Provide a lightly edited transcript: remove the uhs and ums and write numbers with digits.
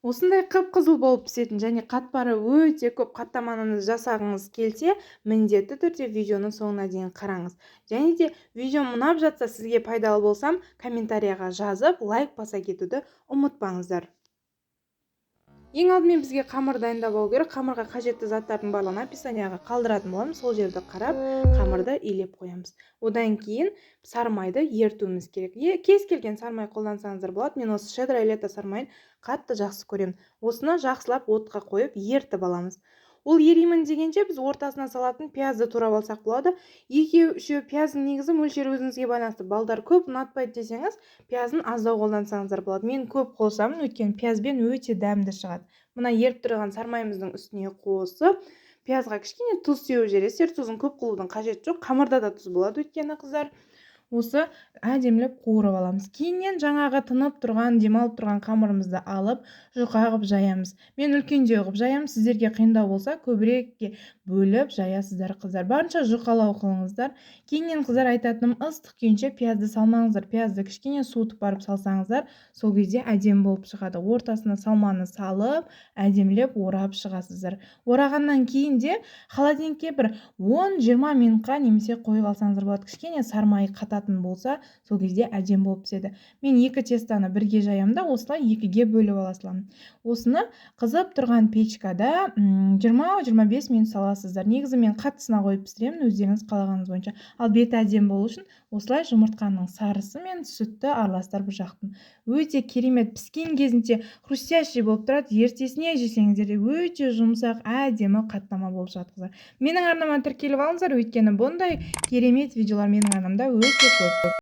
Осындай қып-қызыл болып пісетін және қатпары өте көп қаттаманы жасағыңыз келсе, міндетті түрде видеоның соңына дейін қараңыз. Және де видеом ұнап жатса, сізге пайдалы болсам, комментарияға жазып, лайк баса кетуді ұмытпаңыздар. Ең алдымен бізге қамыр дайындап алу керек. Қамырға қажетті заттардың барлығын описанияға қалдыратын боламын. Сол жерді қарап, қамырды илеп қоямыз. Одан кейін сарымайды ертуіміз керек. Кез келген сарымай қолдансаңыздар болады. Мен осы «Щедрое лето» сарымайын қатты жақсы көремін. Осыны жақсылап отқа қойып, ертіп аламыз. Ол еримін дегенше, біз ортасына салатын пиязды турап алсақ болады. Екеу, үшеу, пияздың негізі мөлшері өзіңізге байланысты. Балдар көп ұнатпайды десеңіз, пиязын аздау қолдансаңыздар болады. Мен көп қосамын, өйткені пиязбен өте дәмді шығады. Мына еріп тұрған сармайымыздың үстіне қосып, пиязға кішкене тұз сеуіп жібересіздер. Тұзын көп қылудың қажеті жоқ, қамырда да тұз болады өйткені, қыздар. Осы әдемілеп қуырып аламыз. Кейіннен жаңағы тынып тұрған, демалып тұрған қамырымызды алып, жұқа қылып жаямыз. Мен үлкендеу қылып жаямын, сіздерге қиындау болса, көбірекке бөліп жаясыздар, қыздар. Барынша жұқалау қылыңыздар. Кейіннен, қыздар, айтатыным, ыстық күйінше пиязды салмаңыздар. Пиязды кішкене суытып барып салсаңыздар, сол кезде әдемі болып шығады. Ортасына салманы салып, әдемілеп орап шығасыздар. Орағаннан кейін де холодильникке бір 10-20 минутқа немесе қойып алсаңыздар болады. Кішкене сармайы қататын болса, сол кезде әдемі болып піседі. Мен екі тестаны бірге жаямын да, осылай екіге бөліп ала саламын. Осыны қызып тұрған печкада 20-25 минут саласыздар. Негізі мен қаттысына қойып пісіремін, өздеріңіз қалағаныңыз бойынша. Ал беті әдемі болу үшін осылай жұмыртқаның сарысы мен сүтті араластырып жақтым. Өте керемет піскен кезінде хрустящий болып тұрады. Ертесіне жесеңіздер де өте жұмсақ, әдемі қаттама болып шығады. Қыздар, менің арнама тіркеліп алыңыздар, өйткені бұндай керемет видеолар менің арнамда өте көп.